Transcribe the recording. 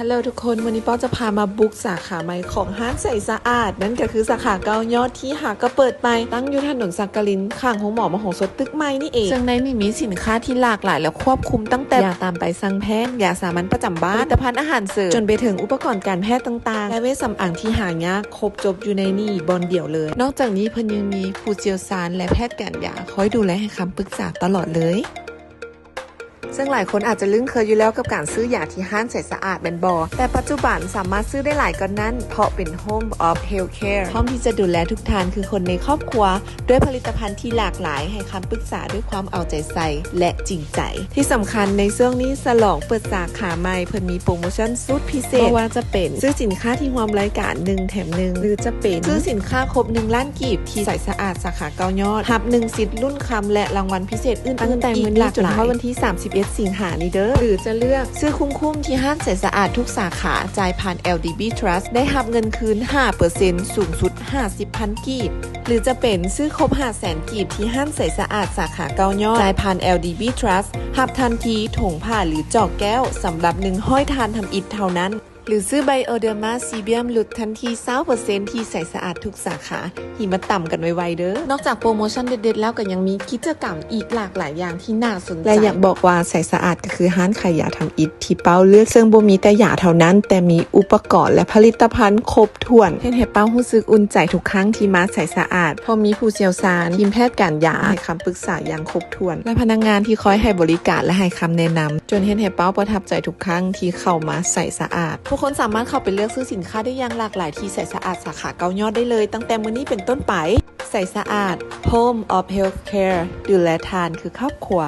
Hello ທຸກຄົນ, ມື້ນີ້ເປົ້າຈະພາມາບຸກສາຂາໃໝ່ຂອງຮ້ານໃສສະອາດ, ນັ້ນກໍຄືສາຂາເກົ້າຍອດທີ່ຫາກໍເປີດໃໝ່, ຕັ້ງຢູ່ຖະໜົນສັກກະລິນ, ຂ້າງໂຮງໝໍມະໂຫສົດຕຶກໃໝ່ນີ້ເອງ. ເຊິ່ງໃນນີ້ມີສິນຄ້າທີ່ຫຼາກຫຼາຍ ແລະ ຄວບຄຸມ, ຕັ້ງແຕ່ຢາຕາມໃບສັ່ງແພດ, ຢາສາມັນປະຈຳບ້ານ, ຜະລິດຕະພັນອາຫານເສີມ, ຈົນໄປເຖິງອຸປະກອນການແພດຕ່າງໆ ແລະ ເວດສຳອາງທີ່ຫາຍາກ, ຄົບຈົບຢູ່ໃນນີ້ບ່ອນດຽວເລີຍ. ນອກຈາກນີ້ເພິ່ນຍັງມີຜູ້ຊ່ຽວຊານ ແລະ ແພດການຢາ ຄອຍດູແລໃຫ້ຄຳປຶກສາຕະຫຼອດເລີຍ. ເຊິ່ງຫຼາຍຄົນອາດຈະລຶ້ງເຄີຍຢູ່ແລ້ວກັບການຊື້ຢາທີ່ຮ້ານໃສສະອາດແມ່ນບໍ່? ແຕ່ປັດຈຸບັນສາມາດຊື້ໄດ້ຫຼາຍກວ່ານັ້ນ, ເພາະເປັນ Home of Healthcare ພ້ອມທີ່ຈະດູແລທຸກທ່ານຄືຄົນໃນຄອບຄົວ, ດ້ວຍຜະລິດຕະພັນທີ່ຫຼາກຫຼາຍ, ໃຫ້ຄຳປຶກສາດ້ວຍຄວາມເອົາໃຈໃສ່ ແລະ ຈິງໃຈ. ທີ່ສຳຄັນໃນຊ່ວງນີ້ສະຫຼອງເປີດສາຂາໃໝ່, ເພິ່ນມີໂປຣໂມຊັນສຸດພິເສດ, ບໍ່ວ່າຈະເປັນຊື້ສິນຄ້າທີ່ຮ່ວມລາຍການໜຶ່ງແຖມໜຶ່ງ ຫຼື ຈະເປັນຊື້ສິນຄ້າຄົບໜຶ່ງລ້ານກີບທີ່ໃສສະອາດສາຂາເກົ້າຍອດ ຮັບໜຶ່ງສິດລຸ້ນຄຳ ແລະ ລາງວັນພິເສດອື່ນໆ ຕັ້ງແຕ່ມື້ນີ້ຈົນຮອດວັນທີສາມສິບເອັດສິງຫານີ້ເດີ. ຫຼື ຈະເລືອກຊື້ຄຸ້ມໆທີ່ຮ້ານໃສສະອາດທຸກສາຂາ, ຈ່າຍຜ່ານ ແອລດີບີ Trust ໄດ້ຮັບເງິນຄືນຫ້າເປີເຊັນ ສູງສຸດຫ້າສິບພັນກີບ. ຫຼື ຈະເປັນຊື້ຄົບຫ້າແສນກີບທີ່ຮ້ານໃສສະອາດສາຂາເກົ້າຍອດ, ຈ່າຍຜ່ານ ແອລດີບີ Trust ຮັບທັນທີຖົງຜ້າ ຫຼື ຈອກແກ້ວ ສຳລັບໜຶ່ງຮ້ອຍທ່ານທຳອິດເທົ່ານັ້ນ. ຫຼື ຊື້ Bioderma Sebaceous ຫຼຸດທັນທີຊາວເປີເຊັນທີ່ໃສສະອາດທຸກສາຂາ. ຮີບມາຕຳກັນໄວໆເດີ. ນອກຈາກໂປຣໂມຊັນເດັດໆແລ້ວ, ກໍຍັງມີກິດຈະກຳອີກຫຼາກຫຼາຍຢ່າງທີ່ໜ້າສົນໃຈ ແລະ ຢາກບອກວ່າໃສສະອາດກໍຄືຮ້ານຂາຍຢາທຳອິດທີ່ເປົ້າເລືອກ, ເຊິ່ງບໍ່ມີແຕ່ຢາເທົ່ານັ້ນ, ແຕ່ມີອຸປະກອນ ແລະ ຜະລິດຕະພັນຄົບຖ້ວນ, ເຮັດໃຫ້ເປົ້າຮູ້ສຶກອຸ່ນໃຈທຸກຄັ້ງທີ່ມາໃສສະອາດ, ເພາະມີຜູ້ຊ່ຽວຊານ, ທີມແພດການຢາ ໃຫ້ຄຳປຶກສາຢ່າງຄົບຖ້ວນ ແລະ ພະນັກງານທີ່ຄອຍໃຫ້ບໍລິການ ແລະ ໃຫ້ຄຳແນະນຳ, ຈົນເຮັດໃຫ້ເປົ້າປະທັບໃຈທຸກຄັ້ງທີ່ເຂົ້າມາໃສສະອາດ. ທຸກຄົນສາມາດເຂົ້າໄປເລືອກຊື້ສິນຄ້າໄດ້ຢ່າງຫຼາກຫຼາຍທີ່ໃສສະອາດສາຂາເກົ້າຍອດໄດ້ເລີຍ, ຕັ້ງແຕ່ມື້ນີ້ເປັນຕົ້ນໄປ. ໃສສະອາດ Home of Healthcare ດູແລທ່ານຄືຄອບຄົວ.